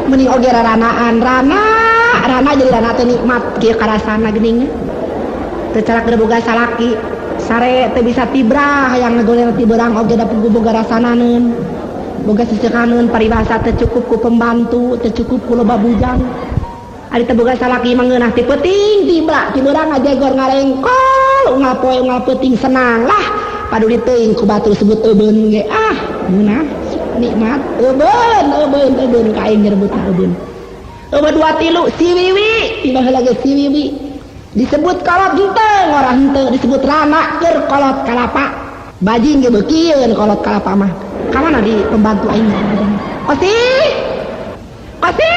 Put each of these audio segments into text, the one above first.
Mending oge raranaan rana rana jadi rana teh nikmat kieu karasana geuning. Teu cara keur boga salaki sare teu bisa tibrah hayang ngagoler ti beurang oge da boga rasananeun. Boga seseukaneun paribasa teu cukup ku pembantu, teu cukup ku loba bujang. Ari teu boga salaki mah ngeunah ti peuting tibra ti beurang ngajegor ngarengkol unggal poe unggal peuting senang lah. Paduli teuing ku batur sebut eubeun ge ah ngeunah nikmat eubeun eubeun eubeun ka aing nyerebutna eubeun. Eubeun dua tilu si Wiwi tiba heula ge si Wiwi disebut kolot henteu ngora henteu disebut rana keur kolot kalapa. Bajing ge beukieun kolot kalapa mah. Ka mana di pembantu aing? Kosi. Kosi.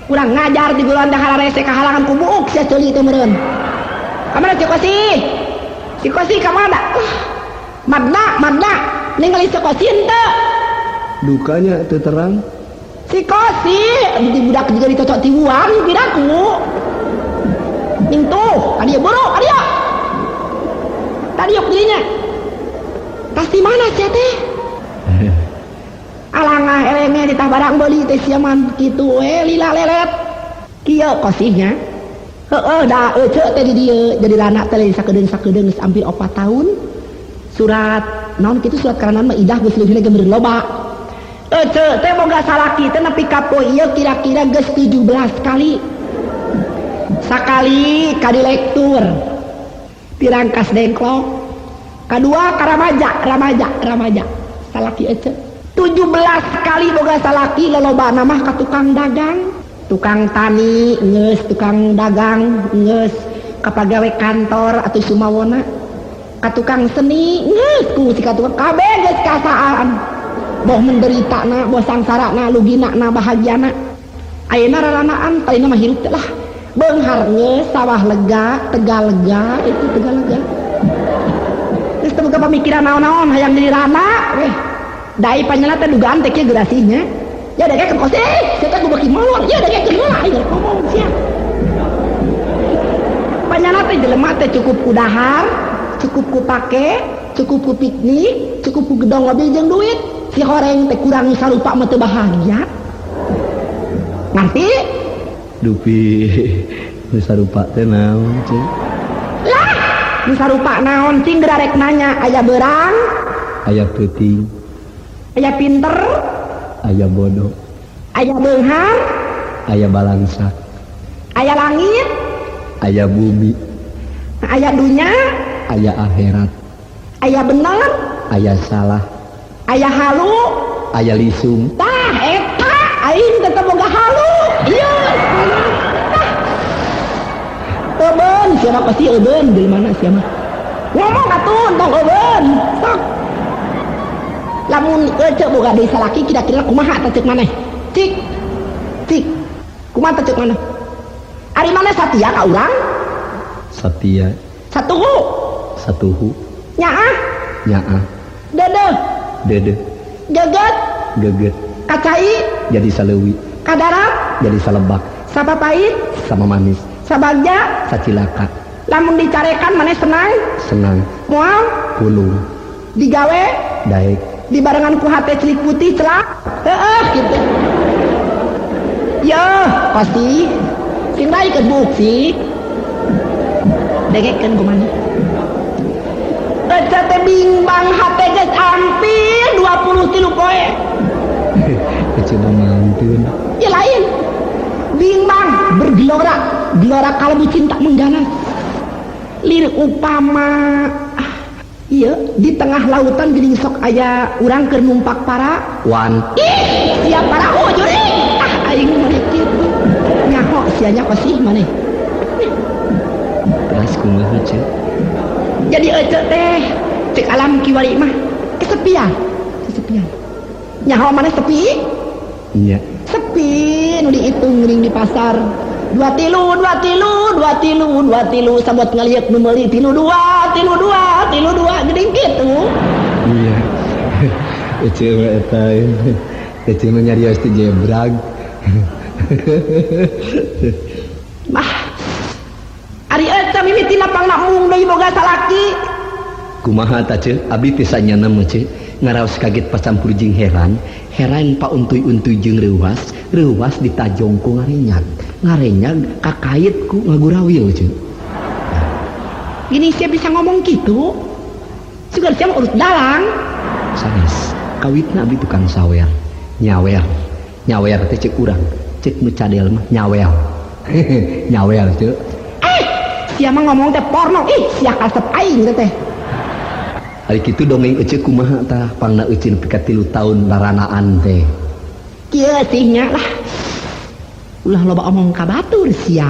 Kurang ngajar di bulan dah rese kahalangan ku buuk sia ceuli teh meureun. Ka mana si Kosi? Si Kosi ka mana? Madna, madna ningali si Kosi henteu. Dukanya teu terang. Si Kosi di budak juga dicocok tiwuan piraku. Ning tuh, ka dieu buru, ka dieu. Tadi yok dirinya. Tas di mana sia teh? Alangah elenge ditah barang beuli teh sia man kitu we lila lelet. Kieu kosihnya. Heeh da eceu teh di dieu jadi rana teh lain sakedeung-sakedeung geus hampir 4 tahun. Surat naon kitu surat karanaan mah idah geus leuwih ge meureun loba. Eceu teh boga salaki teh nepi ka poe ieu kira-kira geus 17 kali. Sakali ka direktur dirangkas dengklok. Kadua ka ramaja, ramaja, ramaja. Salaki eceu 17 kali boga salaki lolobana mah ka tukang dagang, tukang tani geus, tukang dagang geus, ka pagawe kantor atuh sumawona, ka tukang seni geus ku si ka tukang kabeh geus kasaan. Boh menderitana, boh sangsarana, lugina-na, bahagiana. Ayeuna raranaan tadina mah hirup teh lah. Beunghar geus, sawah lega, tegal lega, itu tegal lega. Geus teu boga pamikiran naon-naon hayang jadi rana weh. Dai panjangna teh dugaan teh kieu gerasihnya. Ya dagekeun kos sia teh beuki molor, ya dagekeun heula aing rek ngomong sia. Panjangna teh jelema teh cukup ku dahar, cukup ku pake, cukup ku piknik, cukup ku gedong mobil jeung duit. Si horeng teh kurang sarupa mah teu bahagia. Ngarti? Dupi nu sarupa teh naon cing? Lah, nu sarupa naon cing geura rek nanya aya beurang, aya peuting, aya pinter, aya bodoh, aya beunghar, aya balangsak, aya langit, aya bumi, aya dunya, aya akhirat, aya bener, aya salah, aya halu, aya lisung. Tah eta aing teh teu boga halu. Ieu tah. Eubeun sia mah pasti eubeun di mana sia mah. Ngomong atuh tong eubeun. Sok. Lamun eceu boga deui salaki kira-kira kumaha tah ceuk maneh? Cik. Cik. Kumaha tah ceuk maneh? Ari maneh satia ka urang? Satia. Satuhu. Satuhu. Nyaah. Nyaah. Dedeh. Dedeh. Geget. Geget. Kacai. Jadi saleuwi. Kadarat. Jadi salebak. Sapapait. Sama manis. Sabagja. Sacilaka. Lamun dicarekan maneh senang? Senang. Moal? Pulung. Digawe? Daek. Dibarengan ku hate celik putih celak? Heeh gitu. Yeuh, pasti sing naikeun bukti. Dengekeun ku maneh. Ece teh bingbang hate geus hampir 23 poe. Ece mah mantun. Ya lain. Bingbang bergelora, gelora kalbu cinta mengganas. Lir upama iya di tengah lautan geuning sok aya urang keur numpak para wan. Ih, sia parahu jurig. Ah aing mah kitu. Nyaho sia nya kosih maneh. Terus kumaha ceu? Jadi ece teh cek alam kiwari mah kesepian, kesepian. Nyaho maneh sepi? Nya. Sepi nu diitung geuning di pasar. Dua tilu, dua tilu, dua tilu, dua tilu, sabot ngaliuk nu meuli tilu dua, tilu dua, tilu dua, geuning kitu. Iya. Ece mah eta. Ece mah nyarios ti jebrag. Mah. Ari ece mimitina pangna mung deui boga salaki. Kumaha ta ceu? Abdi teh sanyana mah ceu. Ngaraos kaget pacampur jeung heran, heran pauntuy-untuy jeung reuwas, reuwas ditajong ku ngarenyag. Ngarenyag kakait ku ngagurawil Ceu. Gini sia bisa ngomong gitu? Sugan sia mah urus dalang. Sanes, kawitna abdi tukang sawer, nyawer. Nyawer teh ceuk urang, ceuk nu cadel mah nyawel. Nyawel Ceu. Sia mah ngomong teh porno, ih sia kasep aing teh. Ari kitu dongeng ece kumaha tah pangna ece nepi ka 3 tahun laranaan teh. Kieu sih nya lah. Ulah loba omong ka batur sia.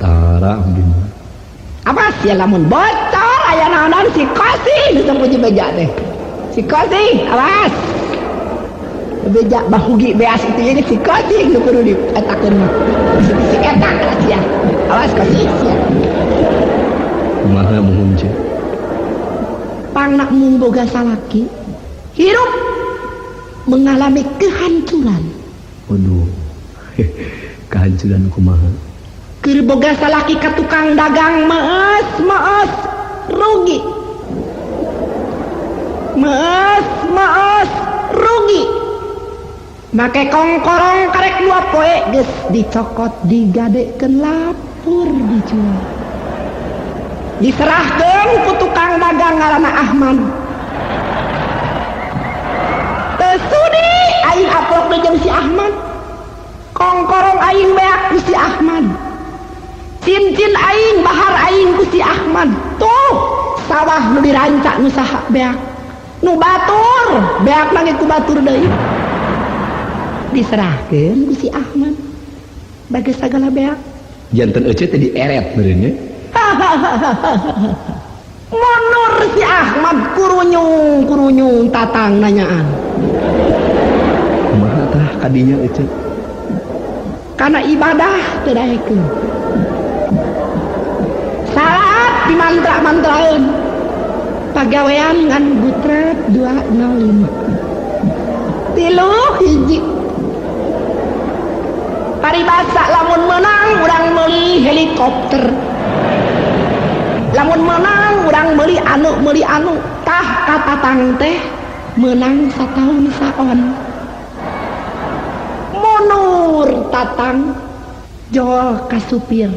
Tara abdi mah. Apa sia lamun bocor aya naon-naon si Kosi nu puji beja teh. Si Kosi, awas. Beja bahugi beas itu ini si Kosi nu kudu dietakeun mah. Si eta sia. Awas Kosi sia. Kumaha muhun Ceu? Pangna mung boga salaki hirup mengalami kehancuran. Waduh. Kehancuran kumaha? Keur boga salaki ka tukang dagang meus meus rugi. Meus meus rugi. Make kongkorong karek 2 poe geus dicokot digadekeun lapur dijual. Diserahkeun ku tukang dagang ngaranna Ahmad. Teu sudi aing aplok deui jeung si Ahmad. Kongkorong aing beak ku si Ahmad. Cincin aing bahar aing ku si Ahmad. Tuh sawah nu dirancak nu saha beak. Nu batur beak nangge ku batur deui. Diserahkeun ku si Ahmad. Bagi sagala beak. Janten ece teh dieret meureun nya. Mundur si Ahmad kurunyung kurunyung tatang nanyaan. Kumaha tah kadinya ece? Kana ibadah teu daekeun. Salat dimantra-mantraeun. Pagawean ngan gutret 205. 3 hiji. Paribasa lamun menang urang meuli helikopter. Lamun menang urang meuli anu tah katatang teh menang sataun saon. Mundur tatang jol ka supir.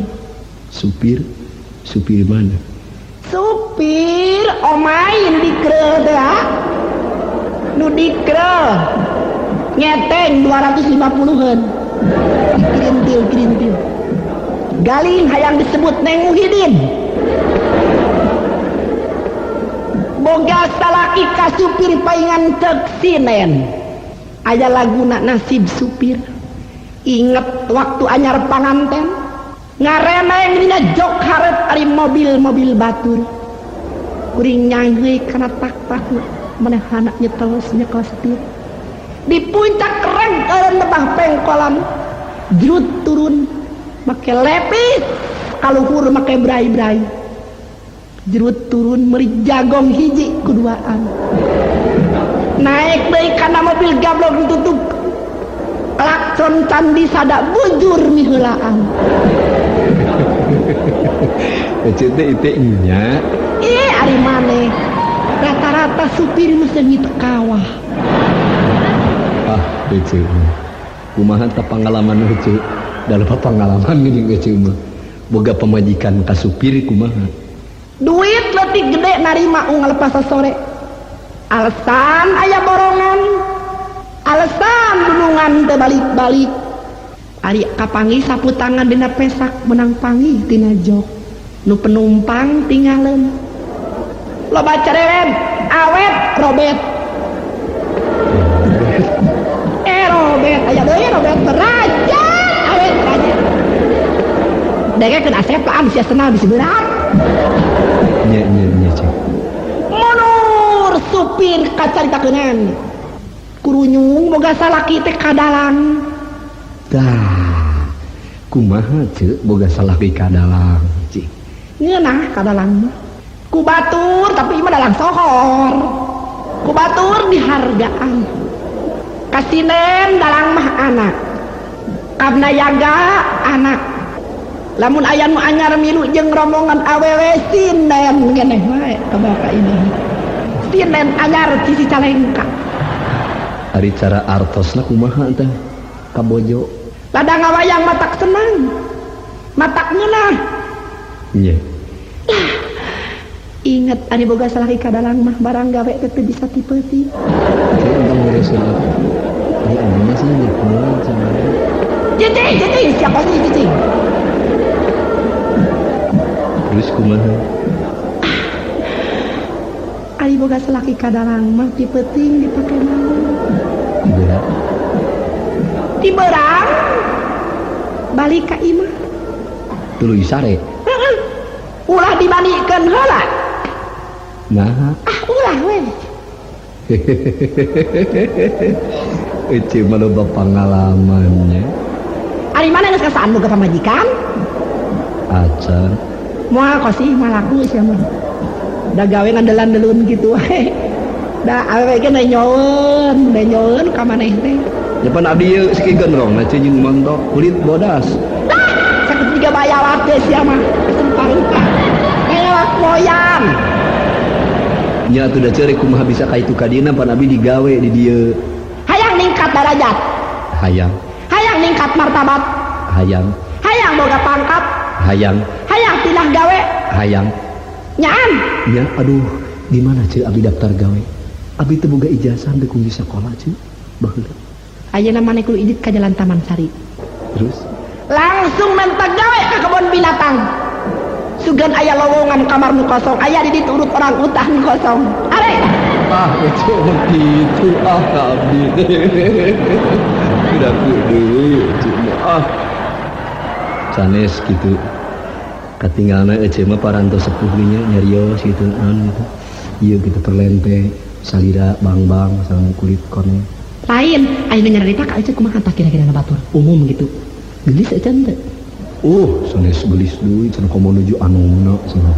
Supir? Supir mana? Supir omai nu dikreu teh Nu dikreu ngeteng 250-eun. Kirintil-kirintil. Galing hayang disebut Neng Muhidin. Boga salaki ka supir paingan cek sinen. Aya laguna nasib supir. Inget waktu anyar panganten. Ngareneng dina jok hareup ari mobil-mobil batur. Kuring nyanggeui kana tak-tak manehna nyetel nyekel setir. Di puncak reng eureun lebah pengkolan. Jrut turun make lepis kaluhur make brai-brai. Jerut turun meri jagong hiji kuduaan. Naik deui kana mobil gablok ditutup. Klakson candi sada bujur miheulaan. Ece teh ite nya. Ih ari maneh. Rata-rata supir nu seungit kawah. Ah, ece. Kumaha tah pangalaman ece? Da loba pangalaman geuning ece mah. Boga pamajikan ka supir kumaha? Duit leutik gede narima unggal pasar sore. Alasan aya borongan, alasan dunungan teu balik-balik. Ari kapanggih sapu tangan dina pesak menang panggih tina jok. Nu penumpang tinggalin. Loba cerewet, awet robet. Robet aya deui robet raja, awet raja. Degekeun asep lah sia senal bisi berat. Nya nya nya cek. Mundur supir kacaritakeunana. Kurunyung boga salaki teh kadalang. Tah. Kumaha ceuk boga salaki kadalang cik? Ngeunah kadalang mah. Ku batur tapi mah dalang sohor. Ku batur dihargaan. Kasinen dalang mah anak. Kabna yaga anak. Lamun aya nu anyar milu jeung rombongan awewe sinden keneh wae ka bapa ini. Sinden anyar ti Cicalengka. Ari cara artosna kumaha teh ka bojo? Ladang ngawayang matak senang. Matak ngeunah. Nya. Ingat ari boga salaki ka dalang mah barang gawe teh teu bisa tipeuti. Tentang ngurusin apa? Ari abdi mah sih nyepuan cenah. Cicing, cicing, siapa sih cicing? Terus kumaha? Ari boga salaki ka dalang mah ti peuting dipake naon? Berat. Ti beurang balik ka imah. Tuluy sare. Heeh. Ulah dibandikeun heula. Nah, ah ulah we. Ece mah loba pangalamannya. Ari mana geus kasaan boga pamajikan? Acan. Moal kosih moal laku sia mah. Da gawe ngandelan-delun kitu wae. Da awewe ge nenyoeun ka maneh teh. Ya pan abdi ieu siki gondrong na jeung montok kulit bodas. Tah, sakitu jiga bayawak teh sia mah. Paruka. Bayawak moyang. Nya atuh da ceurek kumaha bisa ka itu ka dieuna pan abdi digawe di dieu. Hayang ningkat darajat. Hayang. Hayang ningkat martabat. Hayang. Hayang boga pangkat. Hayang. Hayang pindah gawe. Hayang. Nyaan. Nya aduh gimana ceu abdi daftar gawe? Abdi teu boga ijazah teu kungsi sakola ceu. Baheula. Ayeuna maneh kudu idit ka Jalan Taman Sari. Terus langsung menta gawe ka kebon binatang. Sugan aya lowongan kamar nu kosong, aya di ditu urut orang utan kosong. Are. Ah, ece mah kitu ah ka abdi teh. Tidak kudu ece mah ah. Sanes kitu. Katinggalna ece mah parantos sepuh nya nyarios kitu naon gitu. Ieu kitu perlente salira bang-bang sareng kulit kone. Lain, ayeuna nyarita ka ece kumaha tah kira-kira batur umum gitu. Geulis ece henteu? Sanes geulis deui cenah komo nuju anomna cenah.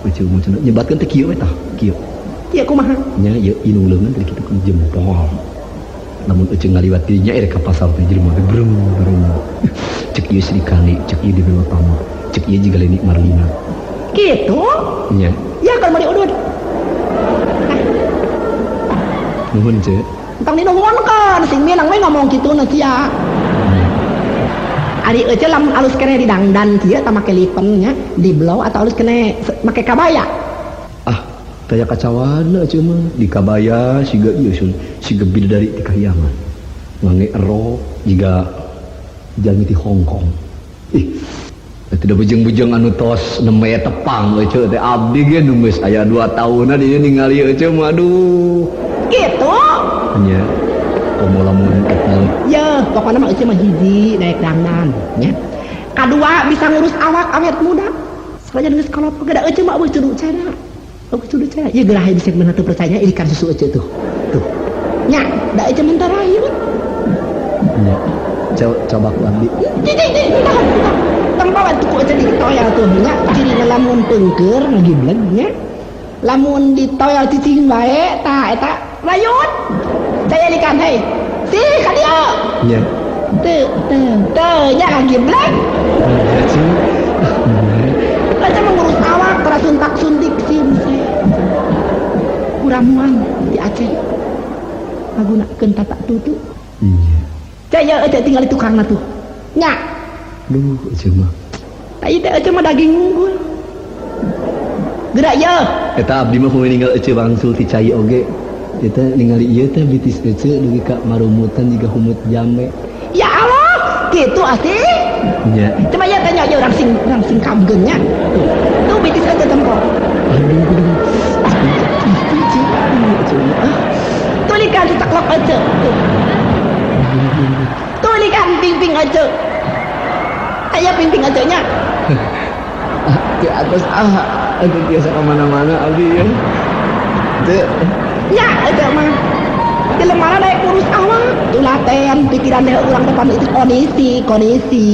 Ece mah cenah nyebatkeun teh kieu we tah, kieu. Kieu kumaha? Nya ieu inung leungeun teh kitu ku jempol. Lamun ece ngaliwat dinya erek ka pasar teh jelema teh breng breng. Cek ieu Sri Kandi, cek ieu Dewi Utama, cek ieu jiga Leni Marlina. Kitu? Nya. Ya kalau mau diudut. Nuhun ce. Entang dinuhunkeun sing minang we ngomong kitu na sia. Ari ece lamun alus kene di dangdan kieu tah make lipen nya, di blow atau alus kene make kabaya. Ah, taya kacawana ece mah di kabaya siga ieu sun, siga bidadari ti kahyangan. Ngange erok jiga jalmi ti Hong Kong. Ih, tidak bejeng-bejeng anu tos nembe tepang ece teh abdi ge nu geus aya 2 taunna dieu ningali ece mah aduh. Kitu? Nya. Komo lamun eta. Ya, pokokna mah ece mah hiji daek dangdan nya. Kadua bisa ngurus awak awet muda. Sanajan geus kolot da ece mah eueuh cudu cara. Eueuh cudu cara. Ieu geura bisa meunang teu percaya irikan susu ece tuh. Tuh. Nya, da ece mah tarayu. Nya. Coba ku abdi. Cicing, cicing, tahan, tahan. Tong bawa tuh ku ece di toel tuh nya. Cirina lamun peungkeur ngagibleg nya. Lamun di toel cicing bae tah eta rayun. Saya ikan hei. Si ka dieu. Nya. Teu, teu, teu nya ngagibleg. Nya cing. Ece mengurus awak tara suntak-suntik sim se. Kuramuan di Aceh. Ngagunakeun tata tutu. Iya. Cek ya ece tinggal di tukangna tuh. Nya. Duh, ece mah. Tah ieu teh ece mah daging unggul. Geura ye. Eta abdi mah meninggal ece wangsul ti cai oge. Eta ningali ieu teh bitis ece dugi ka marumutan jiga humut jambe. Ya Allah, kitu atuh. Nya. Coba ya tanya aja orang sing kamgeun nya. Tuh, tuh bitis ece tempo. Aduh. Tulikan diteklok ece. Tuh. Tulikan pingping ece. Aya pingping ece nya. Di atas ah, aduh biasa kemana-mana abdi ya. Teu. Nya ece mah. Di lemara daek urus awak. Tulaten pikiran deh urang depan itu kondisi, kondisi.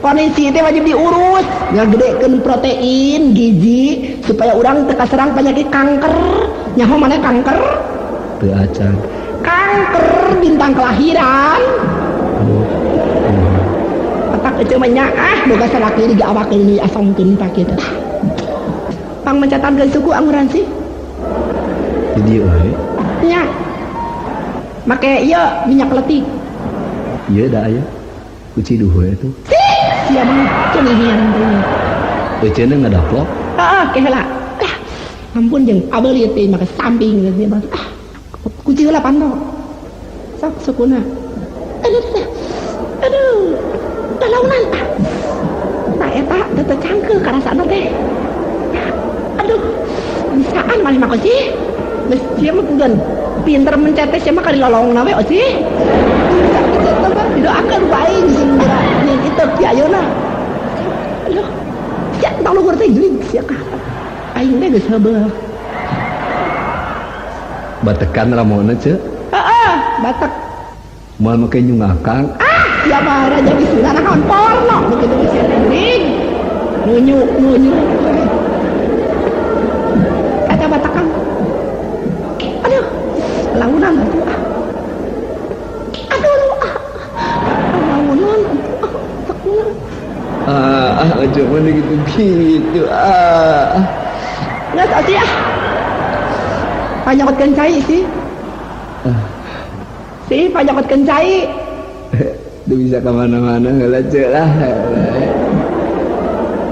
Kondisi teh wajib diurus, ngagedekeun protein, gizi supaya urang teu kaserang penyakit kanker. Nyaho maneh kanker? Teu acan. Kanker bintang kelahiran. Otak ece mah nya ah boga salaki di awak ini asongkeun tah kitu. Pang mencetan ke suku anguran sih. Di dieu we. Nya. Make ieu minyak letik. Ieu da aya. Kuci duh we tuh. Sia mah cengihian teh. Eceuna ngadaplok. Heeh, ke heula. Lah, ampun jeung abel ieu teh make samping geus mah. Ah, kuci heula panto. Sok sukuna. Aduh, aduh. Lalaunan. Tah eta teu cangkeul karasana teh. Aduh, bisaan maneh mah sih. Geus sia mah pugan pinter mencet teh sia mah ka dilolongna we sih. Bisa mencet mah didoakeun ku aing sing geura nyin itu ti ayeuna. Aduh. Sia tong luhur teh geuning sia ka. Aing teh geus heubeul. Batekan ramona ceu. Heeh, batek. Moal make nyungakang. Ah, sia mah raja wisuna naon porno nu kitu sia teh geuning. Nunyuk nunyuk. Eta batekan. Aduh, launan atuh ah. Aduh, ah. Launan atuh ah, tekuna. Ah, ah, mana gitu-gitu. Ah. Nggak sih ah. Panyokotkeun cai sih. Si panyokotkeun cai. Teu bisa ka mana-mana heula ceu lah.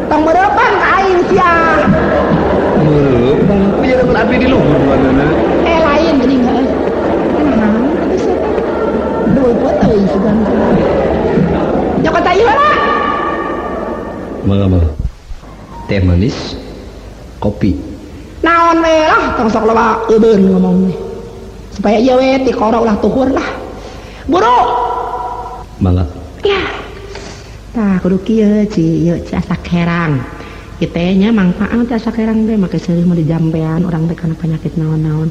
Tong meureupan ka aing sia. Meureupan aku ya lamun abdi di luhur manana. Eh lain geuning heuh. Naon atuh sia teh? Dulput euy sugan. Nyokot cai heula. Mangga mangga. Teh manis, kopi. Naon we lah tong sok loba eubeun ngomong teh. Supaya ieu we tikoro ulah tuhur lah. Buru. Mangga. Ya. Tah kudu kieu ci ieu ci asak herang. Ieu teh nya mangfaat ci asak herang teh make seureuh mah dijampean urang teh kana penyakit naon-naon.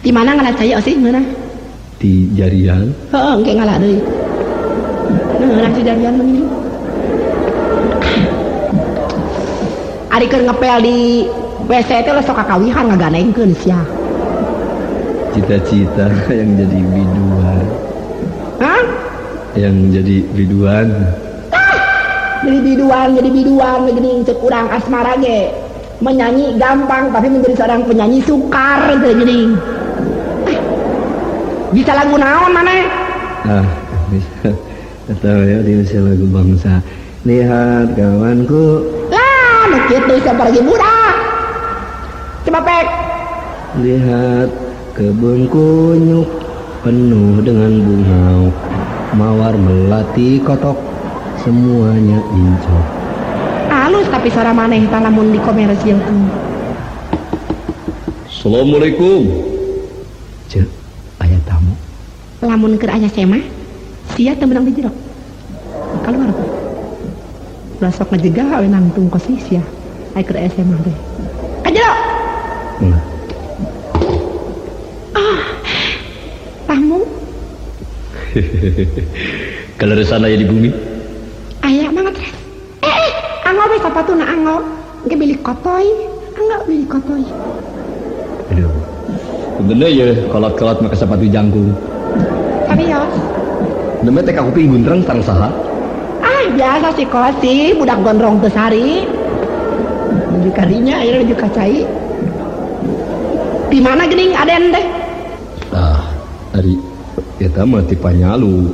Di mana ngala cai sih ngeunah? Di jarian. Heeh, engke ngala deui. Ngeunah si jarian mah gini. Ari keur ngepel di WC teh sok kakawihan ngaganengkeun sia. Cita-cita yang jadi biduan. Hah? Yang jadi biduan. Ah! Jadi biduan geuning ceuk urang asmara ge. Menyanyi gampang tapi menjadi seorang penyanyi sukar teh geuning. Bisa lagu naon maneh? Ah, bisa. Atau ya bisa lagu bangsa. Lihat kawanku. Lah, nu kitu sia pergi budak. Coba pek. Lihat kebun kunyuk penuh dengan bunga, mawar melati kotok, semuanya incok. Halus tapi suara maneh tah lamun dikomersilkeun. Assalamualaikum. Ceu, aya tamu. Lamun keur aya semah, sia teu meunang di jero. Kaluar. Ulah sok ngajegah we nangtung kos sia. Aya keur aya semah teh. Ka jero. Nah. Ah, tamu. Kaleresan aya di bumi. Aya mangat res. Anggo we sapatuna anggo. Engke bilih kotoy. Anggo bilih kotoy. Aduh. Bener ya kolot-kolot make sepatu jangkung. Serius? Nembe teh kakuping guntreng sareng saha? Ah, biasa sih kos sih, budak gondrong teu sari. Menuju kadinya ayeuna menuju ka cai. Di mana geuning aden teh? Ah, ari eta mah ti Panyalu.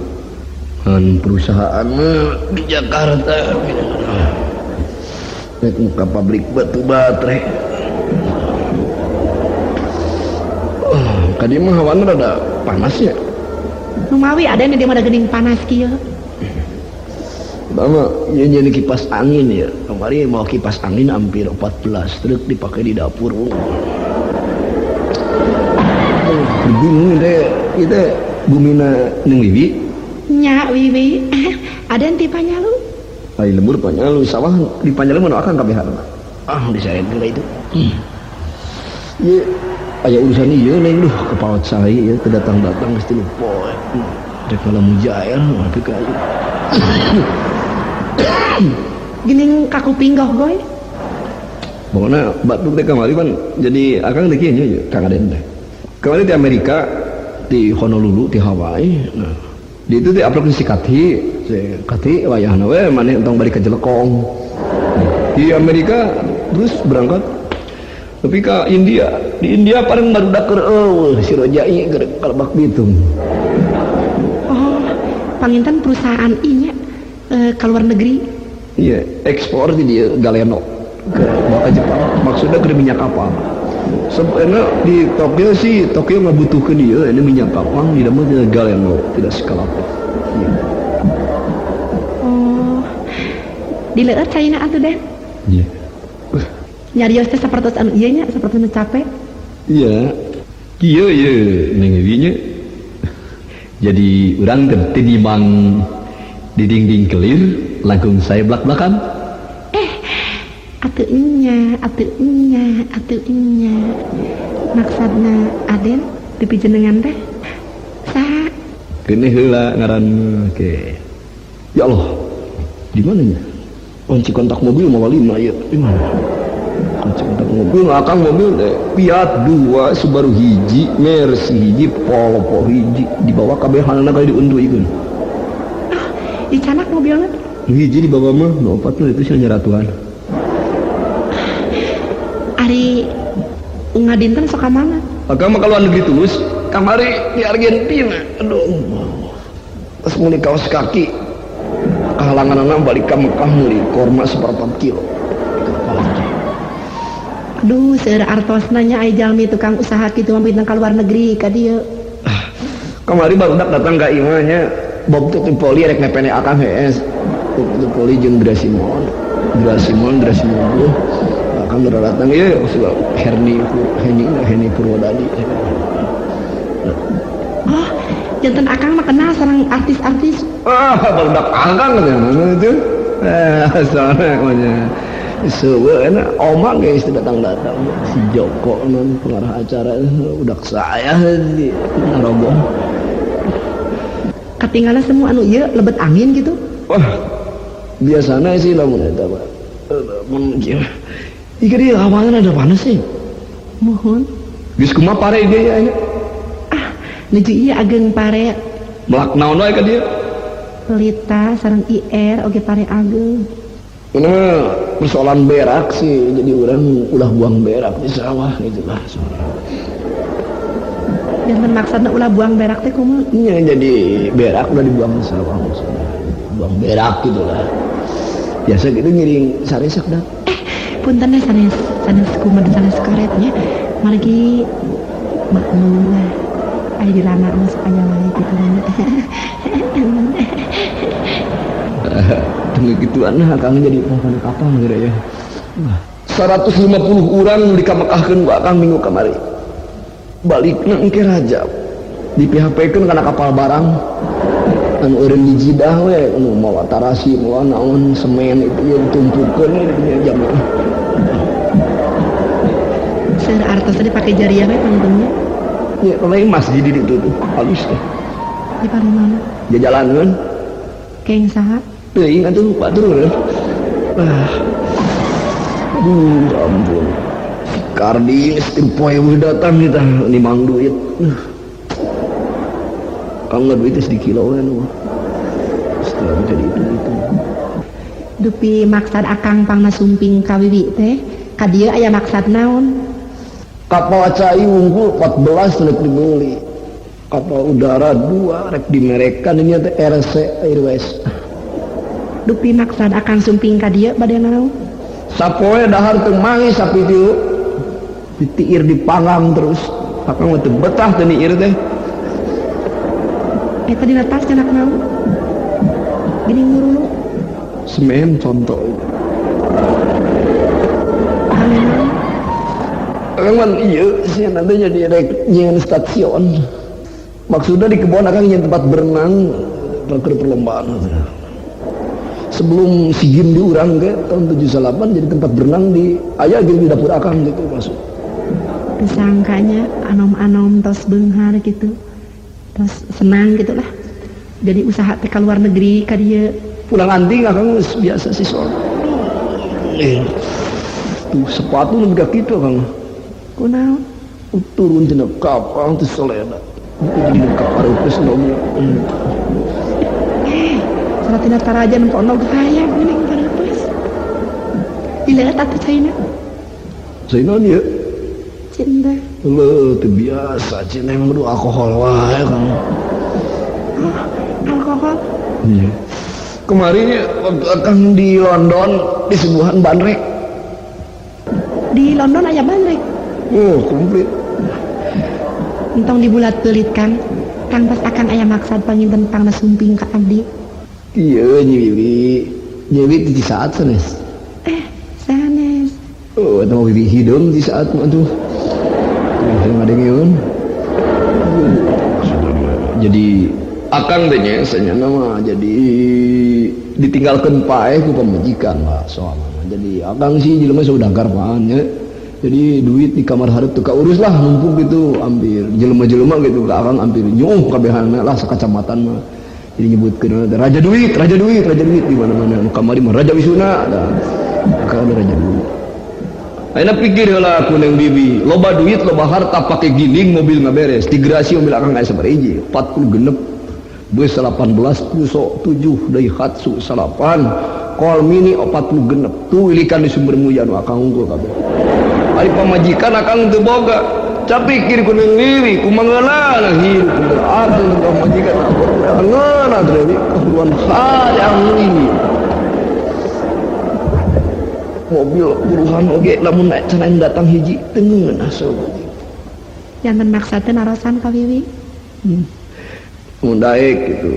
Ngan perusahaan mah di Jakarta. Rek muka pabrik batu baterai. Oh, kadi mah hawana rada panas ya. Numawi aden di mana geuning panas kieu. Bama, ieu nyeun kipas angin ya. Kamari mau kipas angin hampir 14 truk dipakai di dapur. Bingung teh, ieu teh bumina Neng Wiwi. Nya Wiwi. Aden ti Panyalu. Ai lembur Panyalu, sawah di Panyalu mah akang kabehan. Ah, disarekeun ka itu. Ieu aya urusan ieu Neng, duh kepaot saya ieu teu datang-datang geus tilu poe. Rek ngala mujair tapi ka ieu. Geuning kakuping goy. Pokona batuk teh kamari pan jadi akang teh kieu nya Kang Aden teh. Kamari di Amerika, di Honolulu, di Hawaii. Nah, di itu teh aprok si Kati, si Kati wayahna we maneh entong balik ka Jelekong. Di Amerika terus berangkat Tapi ka India, di India paling barudak keur eueuh si Rojai keur kalebak Bitung. Oh, panginten perusahaan ieu nya ka luar negeri. Iya, ekspor di dia Galeno ke bawa Jepang. Maksudnya ke minyak kapal. Sebenarnya di Tokyo sih, Tokyo nggak butuhkan dia, ini minyak kapal di dalam tidak Galeno, tidak skala. Iya. Oh. Dileueut caina atuh Den. Iya. Nyarios teh sapertos anu ieu nya, sapertos anu capek. Iya. Kieu ye Neng Ewi nya. Jadi urang teh tinimbang di dinding kelir langkung saya belak-belakan. Atuh nya, atuh nya, atuh nya. Maksudna Aden dipijenengan teh saha? Keuneuh heula ngaran oke. Ya Allah. Di mana nya? Kunci kontak mobil mawa 5 ieu. Di mana? Kunci kontak mobil ngakang mobil teh Fiat 2 Subaru hiji, Mercy hiji, Volvo hiji dibawa kabehanana kali diunduikeun. Ah, dicanak mobilna? Hiji dibawa mah, nu opat mah itu sih nyeratuan. Ari unga dinten sok ka mana? Akang mah ka luar negeri terus, kamari di Argentina. Aduh. Terus meuli kaos kaki. Kahalanganana balik ka Mekah meuli korma seperempat kilo. Aduh, seueur artosna nya ai jalmi tukang usaha kitu mah pinten ka luar negeri ka dieu. Kamari barudak datang ka imah nya. Bob teh poli rek nepene akang hees. Itu poli jeung Grasimon. Grasimon, Grasimon. Akang udah datang ieu maksudna Herni, Heni, Heni Purwodadi. Oh, janten akang mah kenal sareng artis-artis. Ah, barudak akang teh mana itu? Soalnya mah seueuh enak omang guys datang-datang si Joko non pengarah acara udah saya di Narogong. Katinggalan semua anu ieu lebet angin gitu. Wah, biasana sih lamun eta Pak. Mun kieu. Ieu dia awalnya ada panas sih. Mohon. Geus kumaha pare ge ya? Ah, nuju ieu ageng pare. Melak naon wae ka dieu? Pelita sareng IR oge pare ageng. Ini mah persoalan berak sih, jadi orang ulah buang berak di sawah gitu lah. Jangan maksudnya ulah buang berak teh kumaha? Iya, jadi berak udah dibuang di sawah maksudnya. Buang berak gitu lah. Biasa gitu ngiring saresak dah. Punten sanes sanes kumaha sanes karetnya. Margi maklum lah. Aya di lana masuk aya wae gitu. Tengah gituan lah, akang jadi makan kapal gitu ya. 150 orang dikamekahkeun ku akang minggu kamari. Balikna engke Rajab. Di P H P-keun kana kapal barang. Anu eureun di Jidah we, anu mawa tarasi, mawa naon, semen itu ya ditumpukeun we di dinya jamaah. Seueur artos teh dipake jariah we panggungnya. Ya, lain masjid di ditu tuh, halus teh. Di paling mana? Jajalaneun. Keng saha? Teuing atuh lupa turun. Ah. Aduh, ampun. Kardi geus poe datang kita nimang duit. Kang nggak duit di kilo we nu. Setelah jadi itu itu. Dupi maksad akang pangna sumping ka wiwi teh, ka dieu aya maksad naon? Kapal cai wungkul 14 rek dibeli. Kapal udara 2 rek dimerekan ini teh RC Airways. Dupi maksad akang sumping ka dieu bade naon? Sapoe dahar teu manggih sapi tilu. Ditiir dipanggang terus. Akang mah teu betah teu niir teh. Eta dina tas cenah naon? Gini ngurulu. Semen contoh. Akang mah ieu sih nanti jadi rek nyieun stasiun. Maksudnya di kebun akang nyieun tempat berenang keur perlombaan. Sebelum SEA Games diurang ke tahun 78 jadi tempat berenang di aya gitu di dapur akang gitu masuk. Disangkanya anom-anom tos beunghar gitu. Tos senang gitu lah. Jadi usaha teh ka luar negeri ka dieu. Pulang anting akang geus biasa sih soal. Tuh sepatu lebih ka kitu akang. Kunaon? Turun tina kapal teh selena. Jadi kapal geus nomor. Salah taraja nempo nog hayang geuning pareupeus. Dileut atuh caina. Caina ieu. Cinta. Leuh teu biasa cinta emang kudu alkohol wae kamu. Oh, alkohol. Iya. Kemarin waktu akang di London di sebuahan bandrek. Di London aya bandrek. Oh, komplit. Entong dibulat pelit Kang. Kang pas akang aya maksad panginten pangna sumping ka abdi. Iya Nyi Wiwi. Nyi Wiwi di saat sanes. Sanes. Oh, eta mah Wiwi hideung di saat mah tuh. Hayang ngadengeun. Jadi akang teh nya sanyana mah jadi ditinggalkeun paeh ku pamajikan lah soalna. Jadi akang sih jelema saudagar paan nya. Jadi duit di kamar hareup teu kaurus lah numpuk gitu hampir jelema-jelema gitu ka akang hampir nyuh kabehana lah sakacamatan mah. Jadi nyebutkeun raja duit, raja duit, raja duit di mana-mana. Nu kamari mah raja wisuna dah. Akang udah raja duit. Ayeuna pikir heula ku Neng Bibi, loba duit, loba harta pake giling mobil ngaberes. Di garasi mobil akang aya sabaraha hiji? 46. Bus 18 puso 7 Daihatsu 8 kol mini 46. Tuh wilikan di Sumber Mulia nu akang unggul kabeh. Ari pamajikan akang teu boga. Capikir ku Neng Wiwi kumangeunana hirup teu akang teu pamajikan ngeunah deui kaburuan hayang ini. Mobil buruhan oge lamun naik cenah datang hiji teu ngeunah sok. Janten maksa teh narosan ka Wiwi. Mun daek gitu.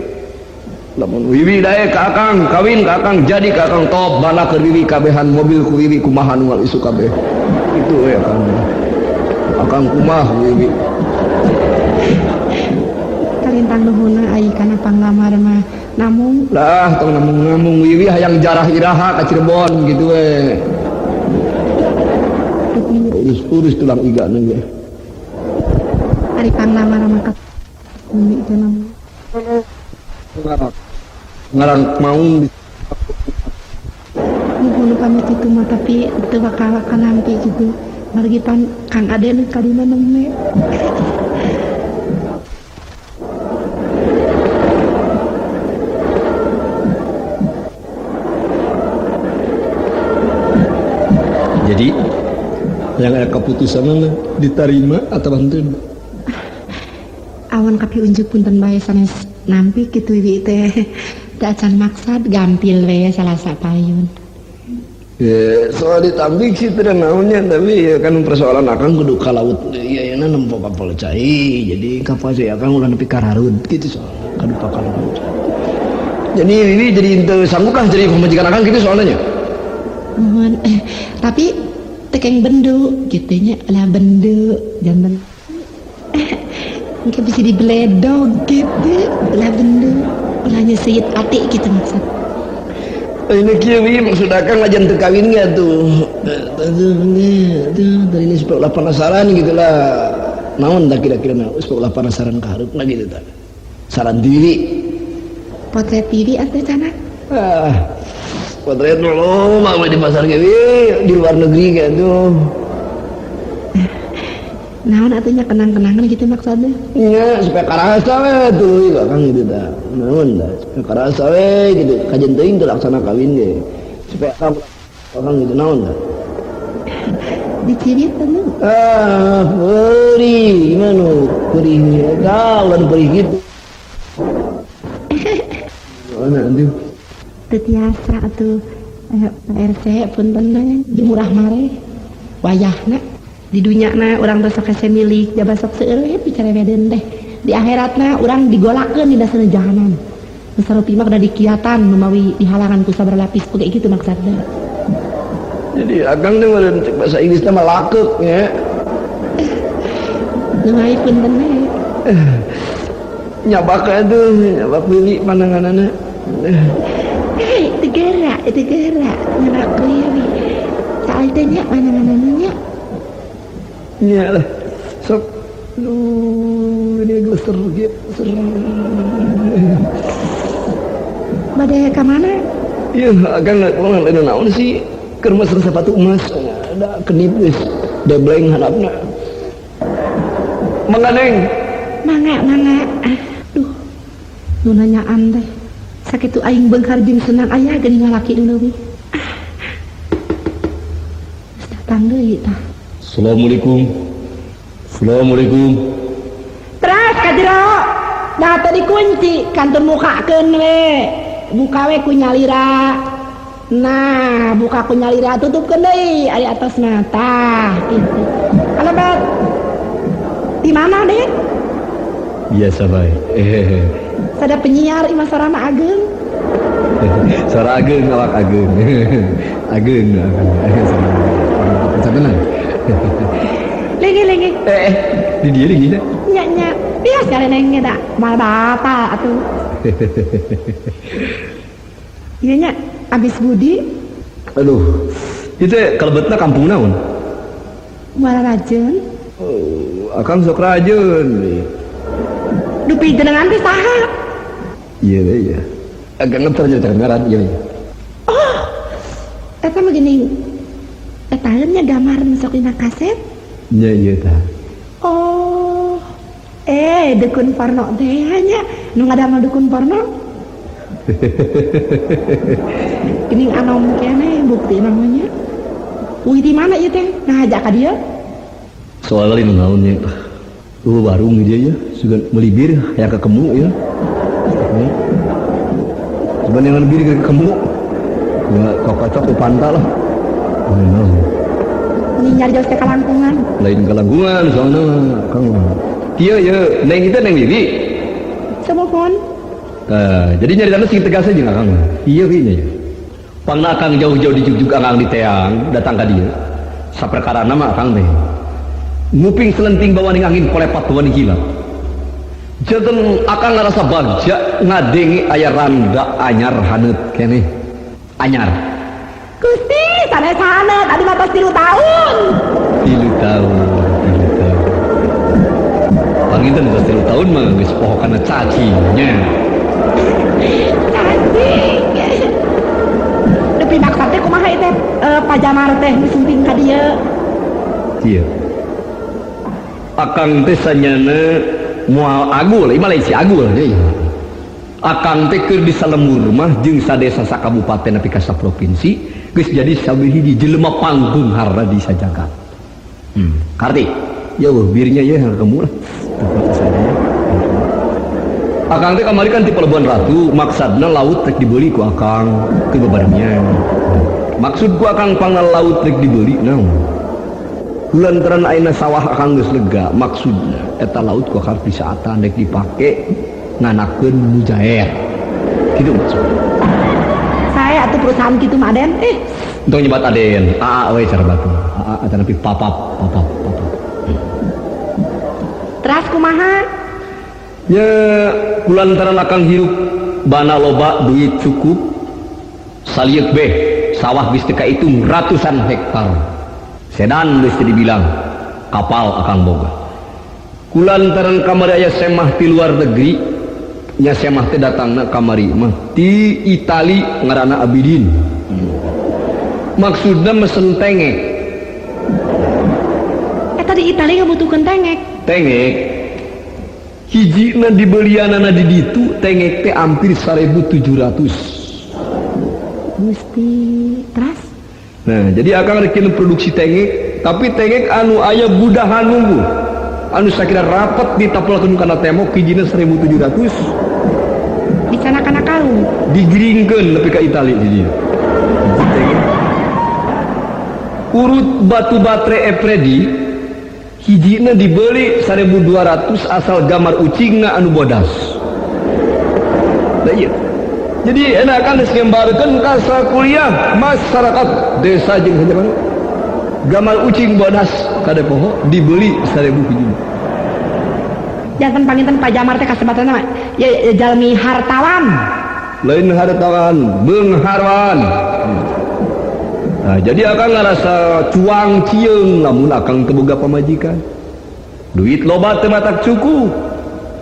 Lamun Wiwi daek ka akang, kawin ka akang, jadi ka akang top bala keur Wiwi kabehan mobil ku Wiwi kumaha nu isuk kabeh. Itu we akang. Akang kumaha Wiwi. Kalintang nuhunna ai kana panglamar mah namung lah tong namung-namung Wiwi hayang jarah iraha ka Cirebon gitu we. Urus-urus tulang iga na ge. Ari panglamar mah ka Wiwi teh namung. Ngarang maung nuhun pamit itu mah tapi teu bakal kanampi gitu. Margi pan Kang Aden kalima nembe. Jadi yang ada keputusan diterima atau henteu? Awan kapi unjuk punten bae sanes nampi kitu Wiwi teh. Teu acan maksad gampil we salasa payun. Ya, soal ditambik sih teu naonnya tapi ya kan persoalan akang kudu ka laut deui ayeuna nempo kapal cai. Jadi kapal cai akang ulah nepi ka rarud kitu soalna kadu ka laut. Jadi Wiwi jadi teu sanggup lah jadi pamajikan akang kitu soalnya nya. Nuhun, tapi tekeng bendu gitu nya lah bendu janten. Mungkin bisa dibeledog gitu lah bendu ulah nyeseit ati gitu maksud. Ini kieu Wiwi maksud akang ajan teu kawin ge atuh. Tuh tadi ini supaya ulah penasaran gitu lah. Naon tah kira-kira na supaya ulah penasaran ka hareupna gitu tah. Saran diri. Potret diri atuh cenah. Ah. Potret dulu mah di pasar ge di luar negeri gitu. Naon atuh nya kenang-kenangan gitu maksudnya? Iya, supaya karasa we tuh akang gitu tah. Naon tah, supaya karasa we gitu. Kajen teuing teu laksana kawin ge. Supaya akang gitu naon tah. Dicirit atuh. Ah, perih gimana? Perih eta ulah perih gitu. Mana atuh? Teu tiasa atuh. Ayo Pak RT punten teh murah mareh. Wayahna di dunya na urang teh sok hese milik jaba sok seueur we picarewedeun teh. Di akhiratna urang digolakeun dina seuneu jahanam. Nu sarupi mah kudu dikiatan numawi dihalangan ku sabar lapis oge kitu maksudna. Jadi akang teh meureun cek bahasa Inggris teh mah lakeuk nya. Lumayan punten we. Nyabak atuh, nyabak Wiwi pandanganana. Itu gerak, nyabak Wiwi. Saal teh nya pandanganana nya. Nya lah. Sok ini geleser gitu. Bade ka mana? Iya, akang pulang lain naon sih? Keur mesen sepatu emas, ada kedip geus debleng hadapna. Mangga Neng. Mangga, mangga. Aduh. Nu nanyaan teh. Sakitu aing beunghar jeung senang aya geuning lalaki nu leuwih. Ah. Geus datang deui tah. Assalamualaikum. Assalamualaikum. Teras ka jero. Da teu dikunci, kantun mukakeun we. Buka we ku nyalira. Nah, buka ku nyalira tutupkeun deui ari atasna tah kitu. Kalebet. Di mana, Dek? Biasa bae. Sada penyiar imah sorana ageung. Suara ageung awak ageung. Ageung ageung. Sabenan. Legi-legi. Di dieu lagi nya. Nya nya. Biasa neng ge da. Mal batal atuh. Ieu nya abis budi. Aduh. Ieu teh kalebetna kampung naon? Muara Rajeun. Oh, akang sok rajeun. Dupi jenengan teh saha? Iya iya. Agak ngeter jadi ngaran iya. Oh. Eta mah geuning. Eta nya gambar nu sok dina kaset? Nya ieu tah. Oh. Dukun porno teh nya nu ngadamel dukun porno. Geuning anom keneh bukti namanya. Uih di mana ieu teh? Ngajak ka dieu? Soalnya lain naon nya. Warung dia ya, sugan meuli bir hayang kakemu ya. Cuman yang bir ke kemu. Ya kocok ku panta lah. Naon. Ini nyari jauh teh kalangkungan. Lain kalangkungan soalna Kang. Kieu ye, neng itu neng Wiwi. Semohon. Tah, jadi nyari tanah sing tegas aja Kang. Iya kieu nya. Pangna Kang jauh-jauh dijugjug Akang di teang datang ka dieu. Saperkarana mah Akang teh. Nguping selenting bawaning angin kolepat bawaning kilat. Janten Akang ngarasa bagja ngadenge aya randa anyar haneut keneh. Anyar. Gusti, sanes haneut adi mah tos 3 tahun. 3 tahun, 3 tahun. Panginten tos 3 tahun mah geus poho kana cacingnya. Cacing. Dupi maksad teh kumaha ieu teh? Pajamar teh nu sumping ka dieu. Ieu. Akang teh sanyana moal agul, ieu mah lain si agul nya ieu. Akang teh keur di salembur mah jeung sadesa sakabupaten nepi ka saprovinsi geus jadi sabihiji jelema pangbeungharna di sajagat. Karti. Ya eueuh birnya ieu harga murah. Tempat saja. Akang teh kamari kan ti Pelabuhan Ratu, maksadna laut rek dibeli ku akang ke bebarnya. Maksud ku akang pangal laut rek dibeli naon? Kulantaran ayeuna sawah akang geus lega, maksudna eta laut ku akang disaatan rek dipake nganakeun mujair. Kitu maksudna. Saya atuh perusahaan kitu mah Aden. Entong nyebat Aden, aa we cara batu. Aa atanapi papap, papap, papap. Teras kumaha? Ya kulantaran akang hirup bana loba duit cukup salieuk beh sawah geus teu kaitung ratusan hektar. Sedan geus teu dibilang kapal akang boga. Kulantaran kamari aya semah ti luar negeri nya semah teh datangna kamari mah ti Itali ngaranna Abidin. Maksudna mesen tengek. Eta di Itali ngabutuhkeun tengek. Tengek hijina dibelianana di ditu tengek teh hampir 1.700. Gusti, teras. Nah, jadi akang rek produksi tengek, tapi tengek anu aya budahan nunggu. Anu sakira rapat ditapelkeun kana tembok hijina 1.700. Dicana kana karung. Digiringkeun nepi ka Itali di dieu. Urut batu baterai Eveready hijina dibeli 1.200 asal gambar ucingna anu bodas. Nah, iya. Jadi enakan geus ngembarkeun ka sakuliah masyarakat desa jeung hanya gambar ucing bodas kade poho dibeli 1.000 hiji. Janten panginten Pak Jamar teh kasebatna mah ya, ya jalmi hartawan. Lain hartawan, beungharwan. Nah, jadi akang ngarasa cuang cieung lamun akang teu boga pamajikan. Duit loba teu matak cukup.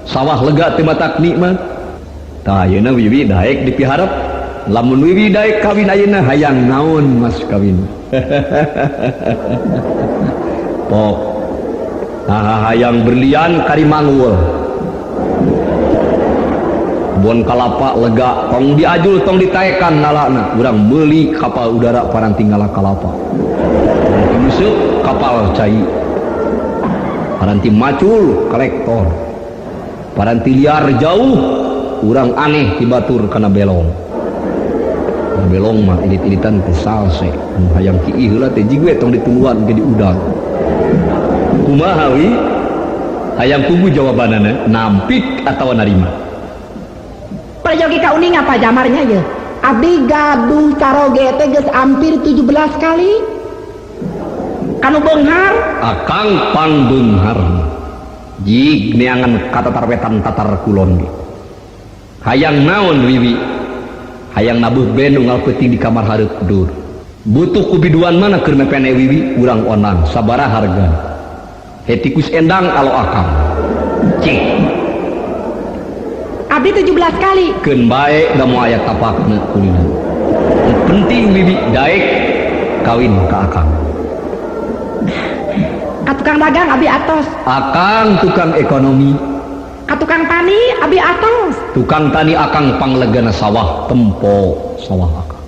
Sawah lega teu matak nikmat. Tah ayeuna Wiwi daek dipiharep. Lamun Wiwi daek kawin ayeuna hayang naon mas kawin. Pok. Nah, hayang berlian kari manggul. Bon kalapa lega tong diajul tong ditaekan nalana urang meuli kapal udara paranti ngala kalapa. Masuk kapal cai. Paranti macul kolektor. Paranti liar jauh urang aneh ti batur kana belong. Kana belong mah ilit-ilitan teh salse. Nu hayang kiih heula teh jig we tong ditungguan ge diudag. Kumaha wi? Hayang kugu jawabanana nampik atawa narima. Perjogi ka uning apa jamarnya ye? Abdi gaduh caroge teh geus hampir 17 kali. Kanu beunghar? Akang pangbeunghar. Jig neangan ka tatar wetan tatar kulon ge. Hayang naon Wiwi? Hayang nabuh band unggal peuting di kamar hareup dur. Butuh ku biduan mana keur mepene Wiwi urang onang sabaraha hargana. Hetikus endang alo akang. Cik. Abdi 17 kali. Keun bae da moal aya tapakna kulina. Nu penting Wiwi daek kawin ka akang. Ka tukang dagang abdi atos. Akang tukang ekonomi. Ka tukang tani abdi atos. Tukang tani akang panglegana sawah tempo sawah akang.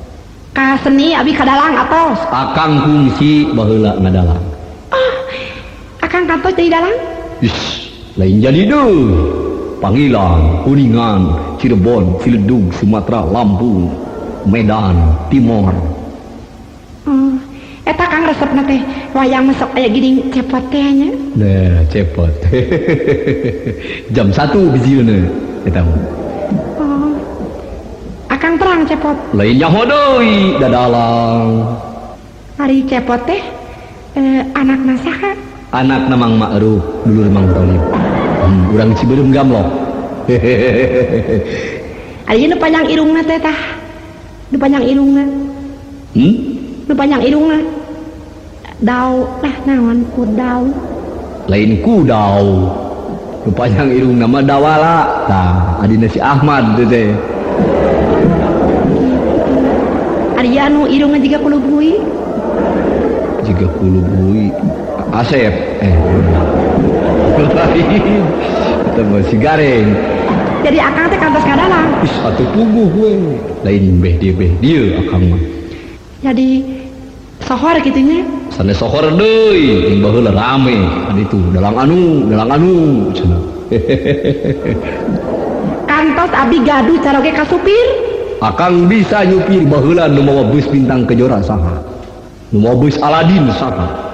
Ka seni abdi kadalang atos. Akang kungsi baheula ngadalang. Oh, akang kantos jadi dalang? Ish, lain jadi deuh. Panggilan, Kuningan, Cirebon, Ciledug, Sumatera, Lampung, Medan, Timor. Oh, eta kang resepna teh wayang mesok aya gini cepot teh nya. Nah, cepot. Jam 1 bijilna eta mah. Oh. Akang terang cepot. Lain nyaho deui dadalang. Ari cepot teh anakna saha? Anakna Mang Ma'ruf, dulur Mang Tolib. Urang Cibeureum Gamlok. Ari nu panjang irungna teh tah. Nu panjang irungna. Nu panjang irungna. Dau lah naon kudau. Lain kudau. Nu panjang irungna mah dawala. Tah, adina si Ahmad teh teh. Ari anu irungna jiga kulubui. Jiga kulubui. Asep lain. Eta mah si Gareng. Jadi akang teh kantos kadalang. Ih, atuh puguh we. Lain beh dieu beh dieu akang mah. Jadi sohor kitu nya? Sanes sohor deui, jeung baheula rame kan itu dalang anu cenah. Kantos abdi gaduh caroge ka supir. Akang bisa nyupir baheula nu mawa bus Bintang Kejora saha? Nu mawa bus Aladin saha?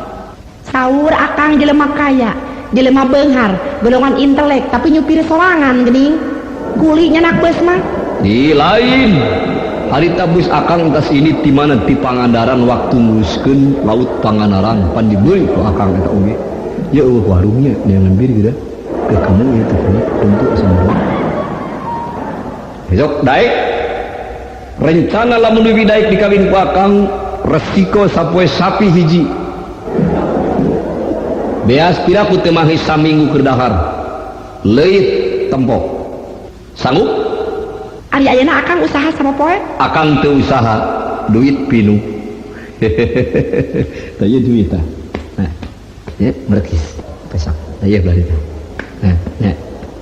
Saur akang jelema kaya, jelema beunghar, golongan intelek tapi nyupir sorangan geuning. Kuli nyanak bus mah. Di lain. Harita bus akang tas ini di mana di Pangandaran waktu nguruskeun laut Pangandaran pan dibeuli ku akang eta oge. Ya eueuh warungnya neangan bir geura. Ke kamu ieu teh tentu asa. Besok daek. Rencana lamun Wiwi daek dikawin ku akang resiko sapoe sapi hiji. Beas piraku teu mahi saminggu keur dahar. Leuit tempo. Sanggup? Ari ayeuna akang usaha sama poe? Akang teu usaha, duit pinu. Tah ieu duit tah. Nah, ieu merekis pesak. Tah ieu belah ditu. Nah, nya.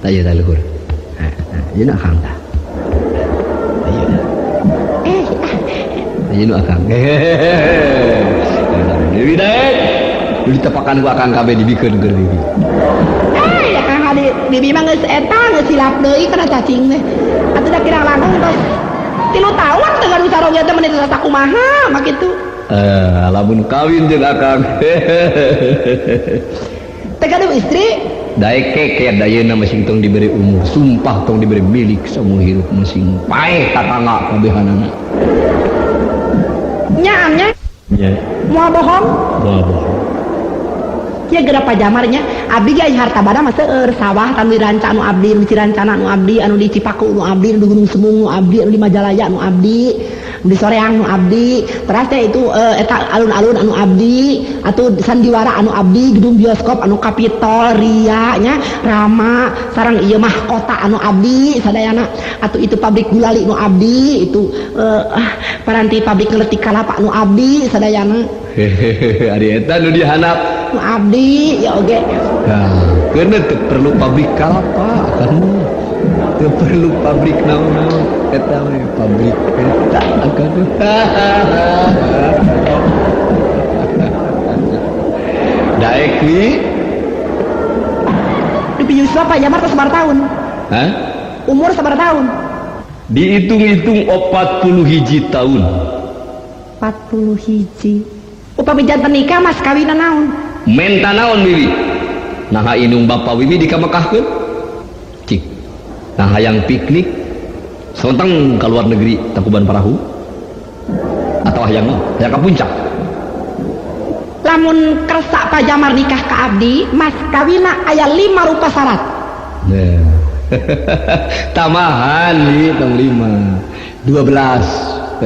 Tah ieu tah luhur. Nah, nah, ieu nu akang tah. Tah ieu. Tah ieu nu akang. Dewi daek. Nu ditepakan ku akang kabeh dibikeun keur Bibi. Akang hadi Bibi mah geus eta geus silap deui kana cacing teh. Atuh da kirang langkung tos 3 tahun teh gaduh saroge teh meuni teh sakumaha mah kitu. Lamun kawin jeung akang. Teh gaduh istri? Daek keke dayeuna masing tong diberi umur, sumpah tong diberi milik saumur hirup masing paeh tatangga kabehanana. Nyaam nya? Nya. Moal bohong? Moal bohong. Ya geura pajamarnya, abdi ge harta bada mah seueur sawah tanu diranca anu abdi, nu di Cirancana anu abdi, anu di Cipaku nu abdi, nu di Gunung Semung nu abdi, anu di Majalaya nu abdi, nu di Soreang nu abdi, teras teh itu eta alun-alun anu abdi, atuh sandiwara anu abdi, gedung bioskop anu Kapitol Ria nya, Rama sareng ieu mahkota anu abdi sadayana, atuh itu pabrik gulali nu abdi, itu paranti pabrik ngeletik kalapa anu abdi sadayana. Hehehe, ari eta nu dihandap nu abdi ya oge. Nah, keuna teu perlu pabrik kalapa kan. Teu perlu pabrik naon-naon eta we pabrik eta akan. Daek wi. Dupi yuswa Pak Jamar tos sabaraha tahun? Hah? Umur sabaraha tahun? Dihitung-hitung 41 tahun. 41. Upami janten nikah mas kawinna naon? Menta naon Wiwi? Naha indung bapa Wiwi dikamekahkeun? Cik. Nah hayang piknik selonteng ka luar negeri Tangkuban Parahu atau hayang naon? Hayang ka puncak. Lamun kersa Pak Jamar nikah ka abdi, mas kawinna aya 5 rupa syarat. Nah. Tambahan nih tong 5. 12.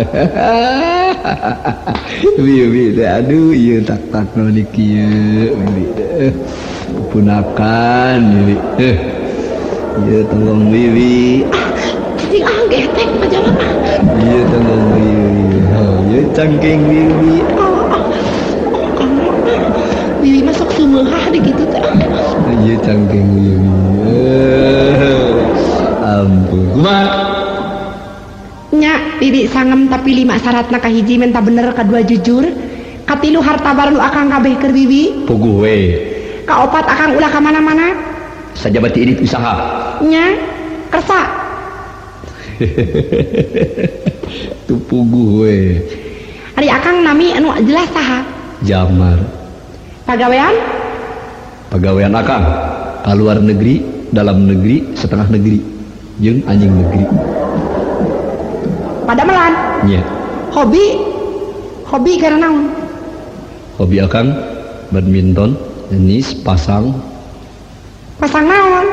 Wiwi teh aduh ieu tak-tak nu di kieu Wiwi teh. Punakan Wiwi. Ieu tonggong Wiwi. Cicing ah getek Pak Jamar. Ieu tonggong Wiwi. Oh, ieu cangkeng Wiwi. Wiwi masuk sumeuhah di kitu teh. Ieu cangkeng Wiwi. Ampun. Kumaha? Nya Bibi sangem tapi 5 syaratna kahiji menta bener, kadua jujur, katilu harta baru akang kabeh keur Bibi. Puguh we. Kaopat akang ulah ka mana-mana. Sajabati ini usaha. Nya kersa. Tu puguh we. Ari akang nami anu jelas saha? Jamar. Pagawean? Pagawean akang ka luar negeri, dalam negeri, setengah negeri, jeung anjing negeri. Padamelan? Nya. Hobi? Hobi karena naon? Hobi akang badminton, tenis, pasang. Pasang naon?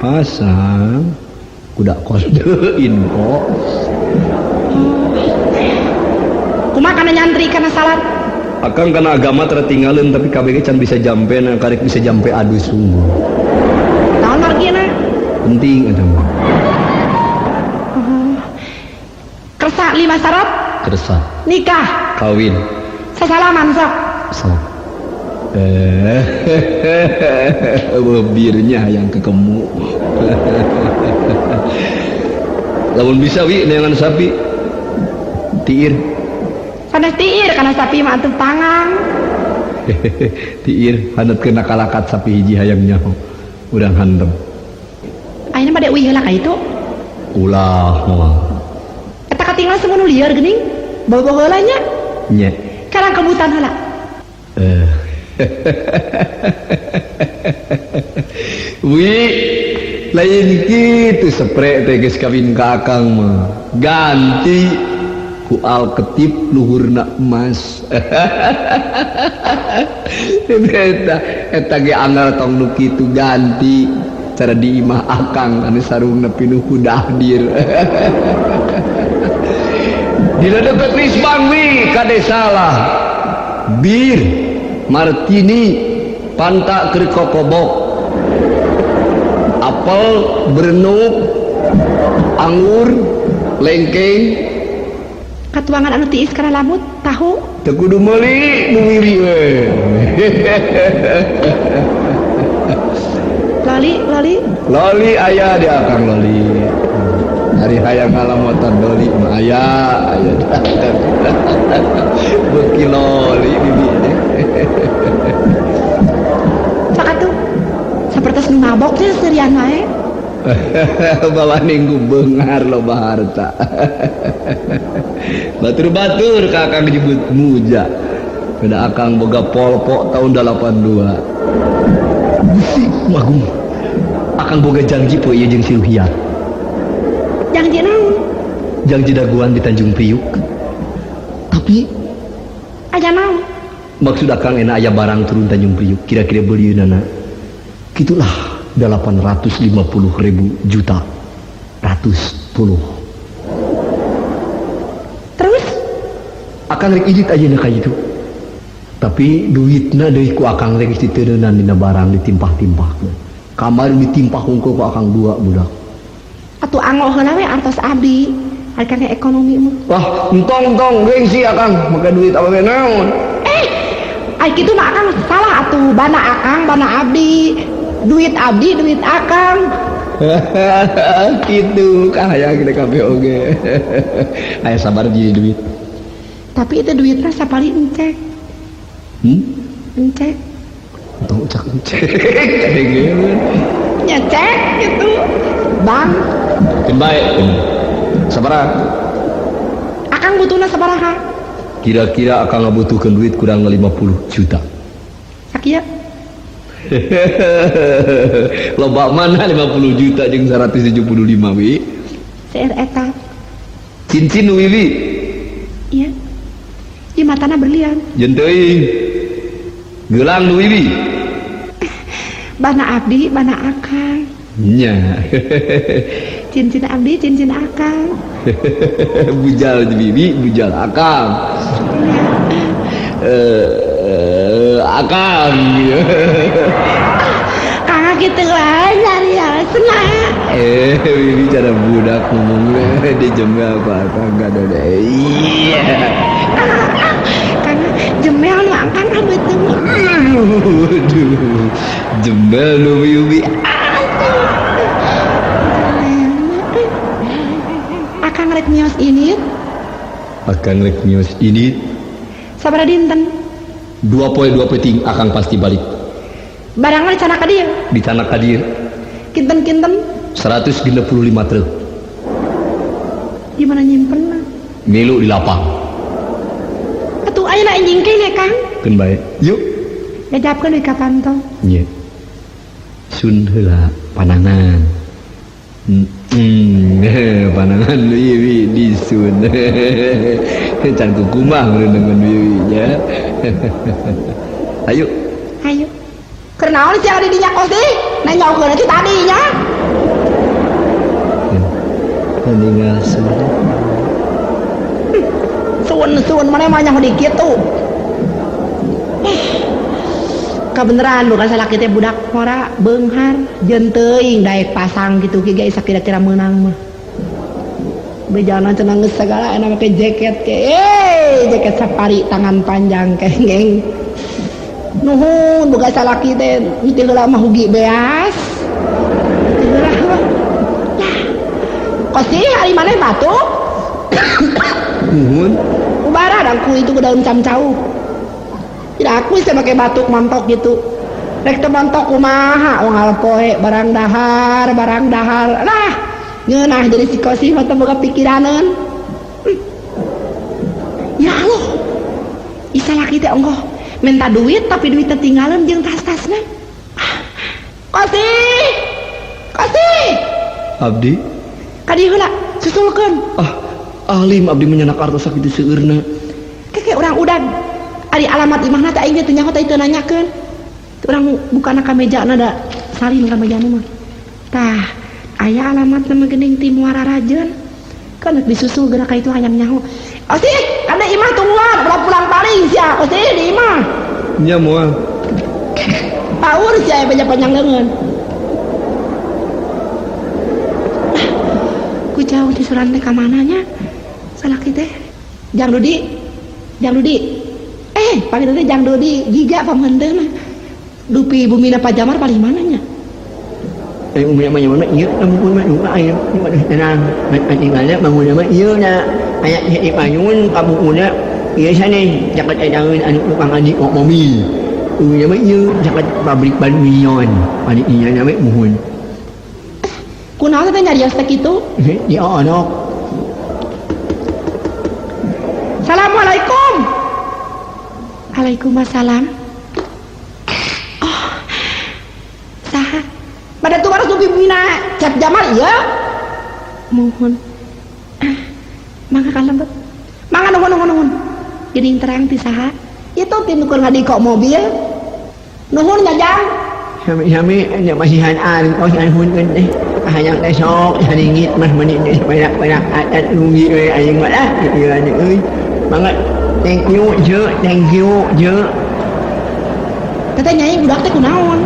Pasang kuda kode info. Kumaha kana nyantri kana salat? Akang kana agama tertinggalin tapi kabeh can bisa jampe na karek bisa jampe adu sungguh. Naon margina? Penting eta mah. Kersa 5 syarat? Kersa. Nikah. Kawin. Sasalaman sok. Sok. Birnya yang kekemu. Lamun bisa wi neangan sapi tiir. Sanes tiir kana sapi mah atuh pangang. Tiir haneut kena kalakat sapi hiji hayang nyaho. Urang hantem. Ayeuna bade uih heula ka itu? Ulah moal. Eta katinggal semono lieur geuning. Bobo heula nya. Nya. Karang kebutan heula. Wi lain kitu spre teh geus kawin ka akang mah. Ganti ku alketip luhurna emas. Eta eta ge anggar tong nu kitu ganti cara di imah akang anu sarungna pinuh ku dahdir. Dina deket Risbang wi kade salah. Bir martini panta keur kokobok. Apel berenuk anggur lengkeng katuangan anu tiis kana lamut tahu teu kudu meuli nu wiwi we. Loli loli loli aya di akang loli. Hari hayang ngalamotan loli mah aya aya di akang. Beuki loli bibi teh. Sok atuh sapertos nu mabok teh serian wae. Bawa ninggu bengar loba harta. Batur-batur ka akang jebut muja. Beda akang boga polpo tahun 82. Gusti magung. Akang boga janji poe ieu jeung si Ruhiat. Janji naon? Janji daguan di Tanjung Priuk. Tapi aya naon? Maksud akang enak aya barang turun Tanjung Priuk, kira-kira belieunana. Kitulah 850.000 juta ratus puluh. Terus? Akang rek idit aja nak itu. Tapi duitna deui ku akang rek geus diteuneunnan dina barang ditimpah-timpah. Kamari ditimpah hungkul ku akang dua budak. Atuh anggo heula we artos abdi. Ari kana ekonomi mah. Wah, entong-entong gengsi akang make duit apa we naon. Ai kitu mah akang salah atuh, bana akang bana abdi. Duit abdi, duit akang. Gitu, kahayang kita kabeh oge. Aya sabar jadi duit. Tapi itu duitnya sapali encek. Hmm? Encek. Tong ucak encek. Nyecek gitu. Bang. Keun bae. Sabaraha? Akang butuhna sabaraha? Kira-kira akang ngabutuhkeun duit kurang 50 juta. Sakieu? Loba mana 50 juta jeung 175 wi? Seueur eta. Cincin wiwi. Iya. Ieu matana berlian. Jeung teuing. Gelang nu wiwi. Bana abdi, bana akang. Nya. Cincin abdi, cincin akang. Bujal bibi, bujal akang. Akang. Kang kitu wae nyari senang. Bibi cara budak ngomongnya di jemel apa akang enggak ada. Iya. Kang jemel nu akang abeuteung. Aduh. Jemel nu bibi. Akang rek mios ini. Akang rek mios ini. Sabaraha dinten? 2 poe 2 peuting akang pasti balik. Barangna dicanak ka dieu. Dicanak ka dieu. Kinten-kinten? 165 truk. Gimana nyimpenna? Milu di lapang. Atuh ayeuna anjing kene, Kang. Keun bae. Yuk. Ngejapkeun we ka panto. Nya. Sun heula panangan. Panangan wiwi disun. Can kukumah dengan wiwi nya. Ayo. Ayo. Keur naon sia di dinya kos deui? Nanya ti tadi nya. Ninggal sun. Suun-suun mana mah nyaho di kitu. Kabeneran bukan salah kita budak ngora beunghar jeung teuing daek pasang gitu ge geus kira-kira meunang mah. Bejana cenah geus sagala enak make jaket ke. Jaket safari tangan panjang ke geng. Nuhun bukan salah kita teu heula mah hugi beas. Teu heula mah. Kos sih hari maneh batuk? Nuhun. Ubara dangku itu ke daun camcau. Tidak aku sih pakai batuk montok gitu. Rek teu montok kumaha unggal poe barang dahar, barang dahar. Lah, ngeunah jadi si Kosi mah teu boga pikiraneun. Ya Allah. Isa laki teh ongkoh minta duit tapi duit tinggalan jeung tas-tasna. Kosi! Kosi! Abdi? Ka dieu heula, susulkeun. Ah, alim abdi menyenak artos sakitu seueurna. Keke urang udag. Ari alamat imahna teh aing teh nyaho teh teu nanyakeun. Urang bukana ka mejana da salin ka mejana mah. Tah, aya alamatna mah geuning ti Muara Rajeun. Kan disusul geura ka itu hayang nyaho. Osi, kada imah tungguan, ulah pulang paling sia. Osi di imah. Nya moal. Paur sia aya panjang leungeun. Ku jauh di suran teh ka mana nya? Salaki teh. Jang Dudi. Jang Dudi. Panggil teh Jang Dudi giga pamhenteuna mah. Dupi bumina Pajamar paling mana nya? Umina mana ieu lamun mah aya tenang tinggalna bangunna mah ieu na aya di payun kabukuna ieu sanes caket edangeun anu tukang adi mobil. Umina mah ieu caket pabrik ban Union. Adi ieu na we muhun. Kunaon teh nyarios teh kitu? Di onok. Assalamualaikum. Waalaikumsalam. Oh, saha? Pada tuh harus dupi bumina cap Jamal iya? Mohon. Mangga kalembet. Mangga nuhun nuhun nuhun. Jadi terang ti saha? Itu tim ukur ngadikok mobil. Nuhun nya Jang. Sami-sami nya masihan artos nuhunkeun teh. Hayang teh sok saringit mah meuni geus banyak-banyak atat rugi we aing mah lah ieu euy. Mangga thank you je, thank you je. Teteh nyai budak teh kunaon?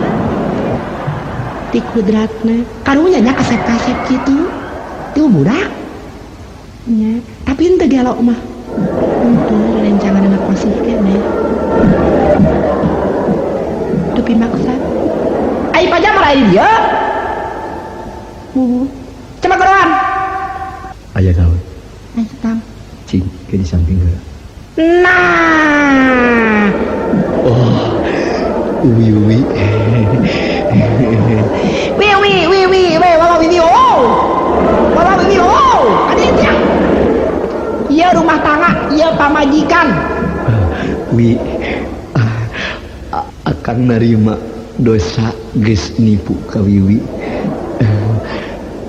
Ti kudratna. Karunya nya kasep-kasep kitu. Ti budak. Nya, tapi henteu gelo mah. Henteu rencangan anak kosih keneh. Dupi maksa. Ai pajak malah di dieu. Coba keruan. Aya naon? Aya tam. Cing, ke di samping heula. Nah. Oh. Uwi uwi. Wiwi pamajikan. Wi akang narima dosa geus nipu ka Wiwi.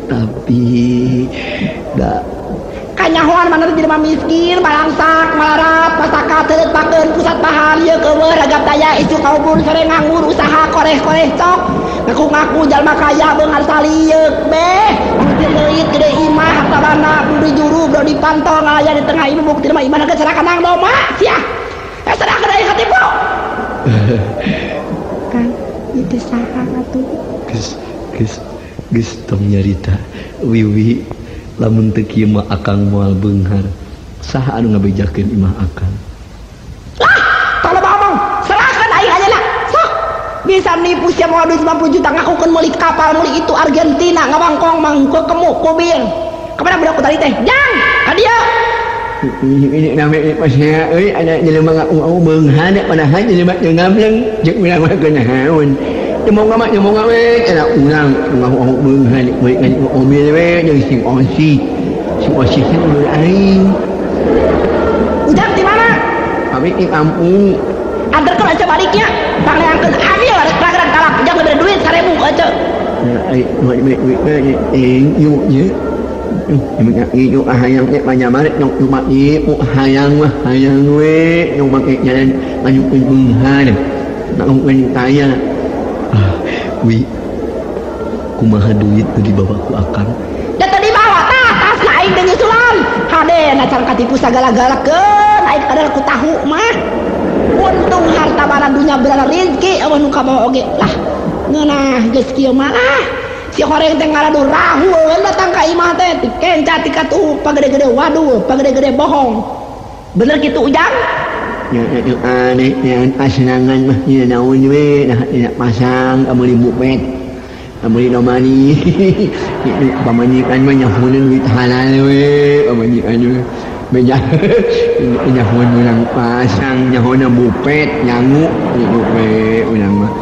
Tapi da kanyahoan mana jelema miskin balangsak malarat pasaka teureut pakeun pusat pahal ieu keueuh ragap daya isu kaubun sore nganggur usaha koreh-koreh cok ngaku-ngaku jalma kaya beunghar salieuk beh bukti leuit gede imah harta banda budi juru bro dipantau ngalaya di tengah imah bukti mah imah geus serahkan doma sia serahkeun aing katipu. Kan itu saha atuh geus geus geus tong nyarita Wiwi lamun teu kieu mah akang moal beunghar. Saha anu ngabejakeun imah akang? Lah, tong loba omong, serahkeun aing ayeuna. Sok. Bisa nipu sia moal duit 50 juta ngakukeun meuli kapal meuli itu Argentina ngawangkong mangko kemu kubir. Kamana budak ku tadi teh? Jang, ka dieu. Ini name pasea euy ada jelema ngaku beunghar padahal jelema teu ngableng jeung urang mah kunaon. Teu mah teu we cenah urang ngaku beunghar meuli ngan mobil we jeung sing osi. Sing osi kan ulur aing. Ujang di mana? Kami di kampung. Anterkeun aja baliknya. Pangleangkeun ambil rek ragrag talak jang bere duit 1000 aja. Ai duit duit yuk ye. Ieu hayang teh panyamar nyok cuma ieu hayang mah hayang we nu make jalan nganyukeun beunghar nganyukeun kaya. Wi kumaha duit nu dibawa ku akang? Da teu dibawa tah tasna aing teh nyusulan. Hade na can katipu sagala-galakeun aing kadar ku tahu mah. Untung harta bana dunya berana rezeki eueuh nu kabawa oge. Lah ngeunah geus kieu mah lah. Si horeng teh ngaradu rahul datang ka imah teh dikenca ti katuhu pagede-gede waduh pagede-gede bohong. Bener kitu Ujang? Ya aneh yang pasangan mah nya naon we nah nya pasang meuli bupet meuli domani pamajikan mah nyahoneun duit halal we pamajikan we beja nyahoan urang pasang nyahoana bupet nyangu kitu we urang mah.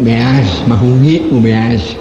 Beas, mahungi, beas.